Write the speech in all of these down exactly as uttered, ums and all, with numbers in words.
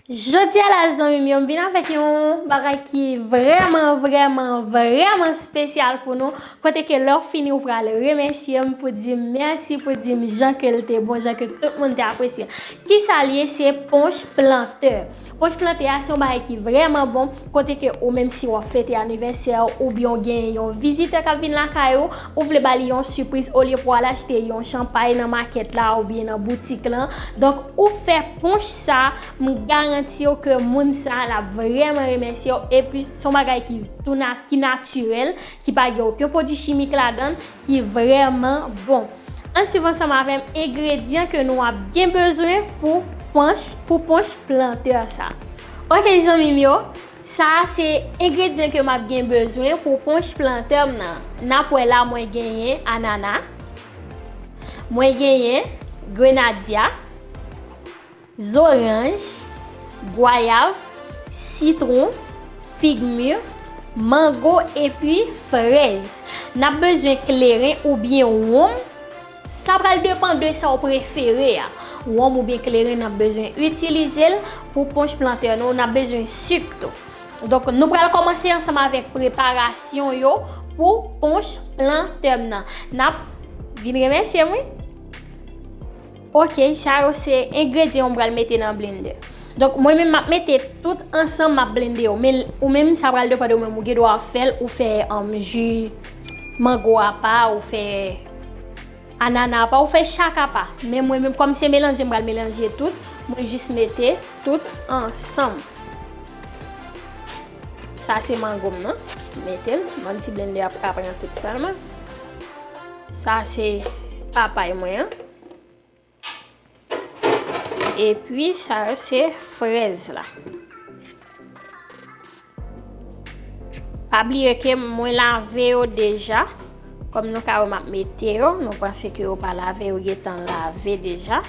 Jodi a la, zanmi m yo, m vin avèk yon bagay ki vrèman, vrèman, vrèman espesyal pou nou. Kote ke lè w fini, ou pral remèsye m pou di m mèsi, pou di m jan ke l te bon, jan ke tout moun te apresye l. Kisa l ye? Se ponch plantè. Ponch plantè a se yon bagay ki vrèman bon, kote ke ou menm si w ap fete anivèsè w oubyen w gen yon vizitè k ap vin lakay ou, ou vle ba li yon sipriz, olye pou w al achte yon chanpay nan makèt la oubyen nan boutik lan. Donk, ou fè ponch sa, m garanti w ke moun sa l ap vrèman remèsye w. Epi, se yon bagay ki tou na-, ki natirèl, ki pa gen okenn pwodui chimik ladan l, ki vrèman bon. Ann swiv ansanm avè m engredyan ke nou ap gen bezwen pou ponch, pou ponch plantè sa. Oke, zanmi m yo, sa a se engredyan ke m ap gen bezwen pou ponch plantè m nan. N ap wè la, mwen genyen anana, mwen genyen grenadya, zoranj, gwayav, sitwon, fig mi, mango epi frèz. N ap bezwen kleren oubyen wonm. Sa pral depann de sa w prefere a. Wonm oubyen kleren, n ap bezwen itilize l pou ponch plantè nou. N ap bezwen sik tou. Donk, nou pral kòmanse ansanm avèk preparasyon yo pou ponch plantè m nan. N ap vin remèsye m, wi. Oke, sa yo se engredyan mwen pral mete nan blendè. Donk, mwen menm, m ap mete tout ansanm, m ap blende yo. Men, ou menm, sa pral depann de ou menm, ou gen dwa fè l, ou fè, um, ji mango apa, ou fè anana apa, ou fè chak apa. Men mwen menm, kòm se melanje, m pral melanje tout, mwen jis mete tout ansanm. Sa se mango m nan, mete l, ban m ti blendè ap ka pran tout sèlman. Sa se papay mwen an. Epi sa yo se frèz la. Pa bliye ke mwen lave yo deja. Kòm nou ka wè m ap mete yo, nou panse ke yo pa lave, yo gentan lave deja.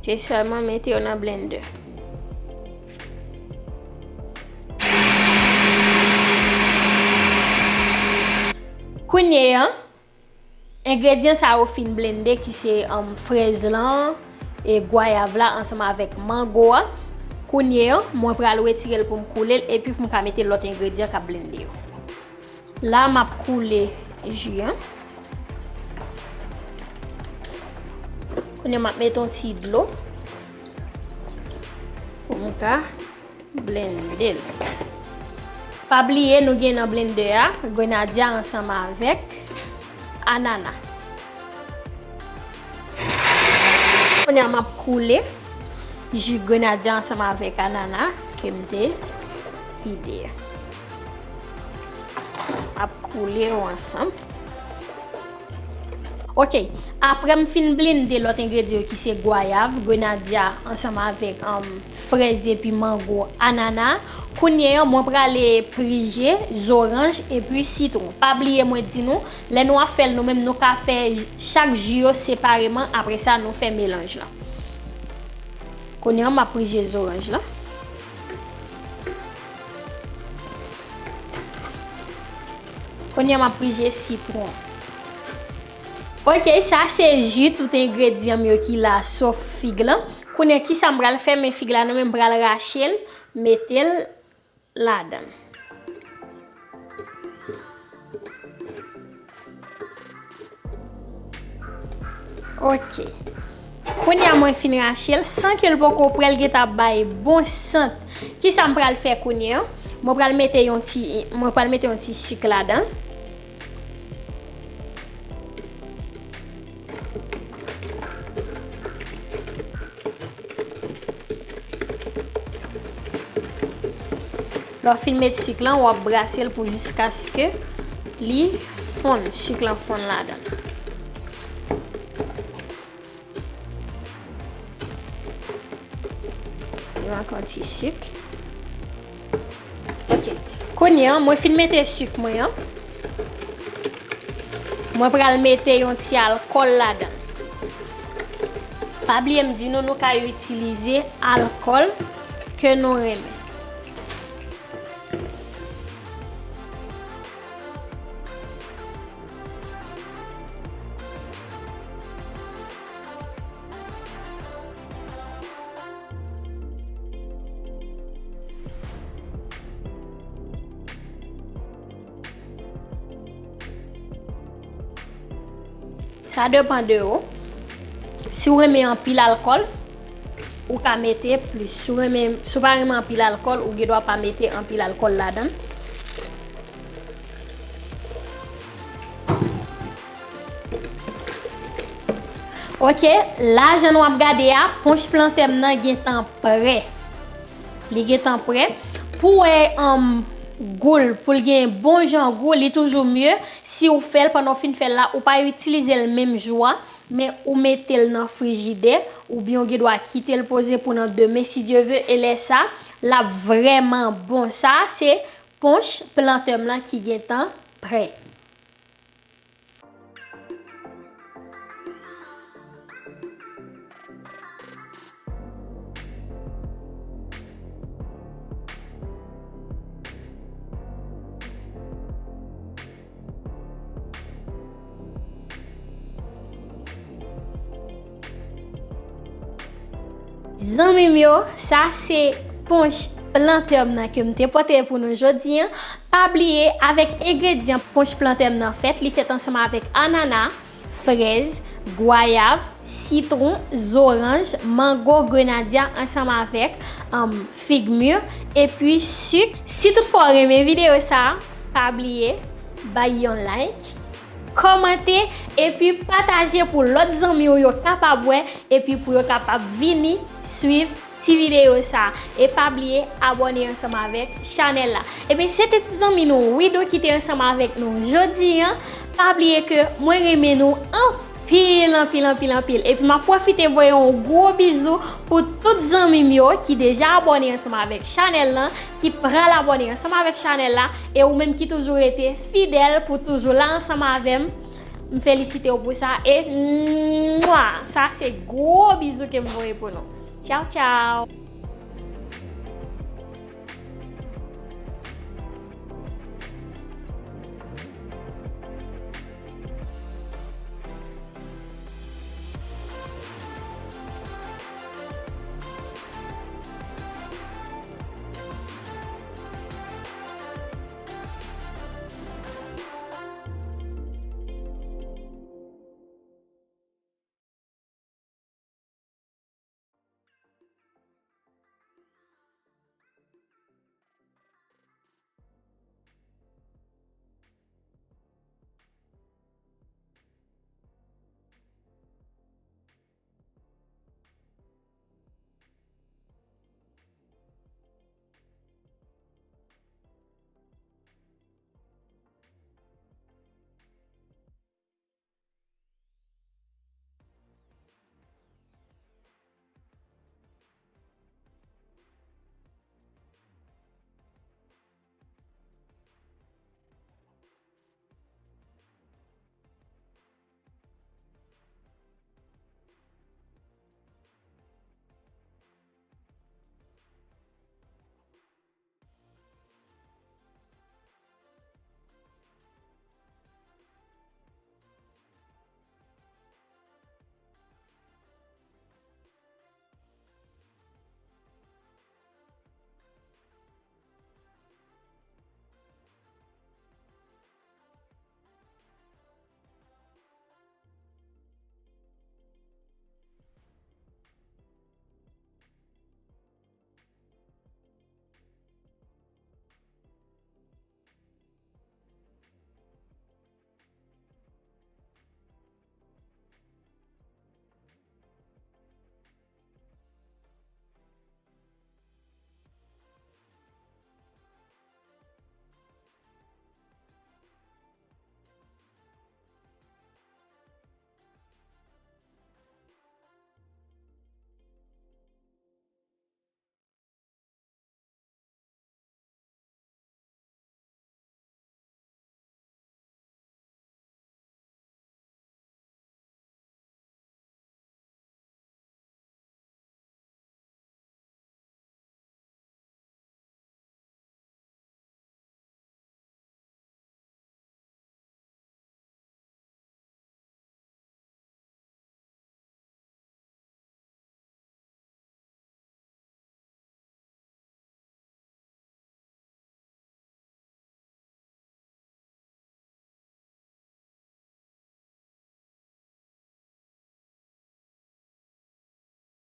Se sèlman mete yo nan blendè. Kounye a, engredyan sa yo fin blende, ki se, um, frèz lan, e gwayav la ansanm avèk mango a. Kounye a, mwen pral retire l pou m koule l, epi pou m ka mete lòt engredyan k ap blende yo. La, m ap koule ji an. Kounye a, m ap mete yon ti dlo pou m ka blende l. Pa bliye, nou gen nan blendè a, grenadya ansanm avèk anana. Kounye a, m ap koule ji grenadya ansanm avèk anana ke m te vide a. M ap koule yo ansanm. Oke, apre m fin blende lòt engredyan yo ki se gwayav, grenadya ansanm avèk, um, frèz epi mango, anana, kounye a mwen prale prije zoranj epi sitwon. Pa bliye mwen di nou, lè nou ap fè l nou menm, nou ka fè chak ji yo separeman, apre sa nou fè melanj lan. Kounye a m ap prije zoranj lan. Kounye a m ap prije sitwon. Oke, sa se ji tout engredyan m yo ki la, sof fig lan. Kounye a, kisa m pral fè? Men fig la, nou menm, m pral rache l, mete l ladan l. Oke. Kounye a mwen fin rache l, san ke l poko prè, l gentan ap bay bon sant. Kisa m pral fè kounye a? Mwen pral mete yon ti, mwen pral mete yon ti sik ladan l. Lè w fin met sik lan, w ap brase l pou jiskaske li fonn, sik lan fonn ladan l. Nou ak yon ti sik. Oke. Kounye a, mwen fin mete sik mwen an. Mwen pral mete yon ti alkòl ladan. Pa bliye m di nou, nou ka itilize alkòl ke nou renmen. Sa depann de ou. Si w renmen anpil alkòl, ou ka mete plis. Si w renmen, si w pa renmen anpil alkòl, ou gen dwa pa mete anpil alkòl ladan l. Ok, la jan nou ap gade a, ponch plantè m nan gentan prè. Li gentan prè. Pou wè, um, gou l, pou l gen bon jan gou, li toujou mye si w fè l, pandan w fin fè l la, ou pa itilize l menm jou a, men ou mete l nan frijidè, oubyen w gen dwa kite l poze pou nan demen, si Dye ve, e lè sa, l ap vrèman bon. Sa, se ponch plantè m lan ki gentan prè. Zanmi m yo, sa se ponch plantè m nan ke m te pote pou nou jodi a. Pa bliye, avèk engredyan ponch plantè m nan fèt, li fèt ansanm avèk anana, frèz, gwayav, sitwon, zoranj, mango, grenadya ansanm avèk, um, fig mir, epi sik. Si toutfwa w renmen videyo sa a, pa bliye bay yon like, kòmante, epi pataje pou lòt zanmi w yo kapab wè, epi pou yo kapab vini swiv ti videyo sa a. E pa bliye abòne ansanm avèk chanèl la. Ebyen, se te ti zanmi nou Wido ki te ansanm avèk nou jodi a. Pa bliye ke mwen renmen nou anpil, anpil, anpil, anpil. Epi m ap pwofite voye yon gwo bizou pou tout zanmi m yo ki deja abòne ansanm avèk chanèl lan, ki pral abòne ansanm avèk chanèl la, e ou menm ki toujou rete fidèl pou toujou la ansanm avè m. M felisite w pou sa. E, mwa, sa se gwo bizou ke m voye pou nou. Tchaw, tchaw!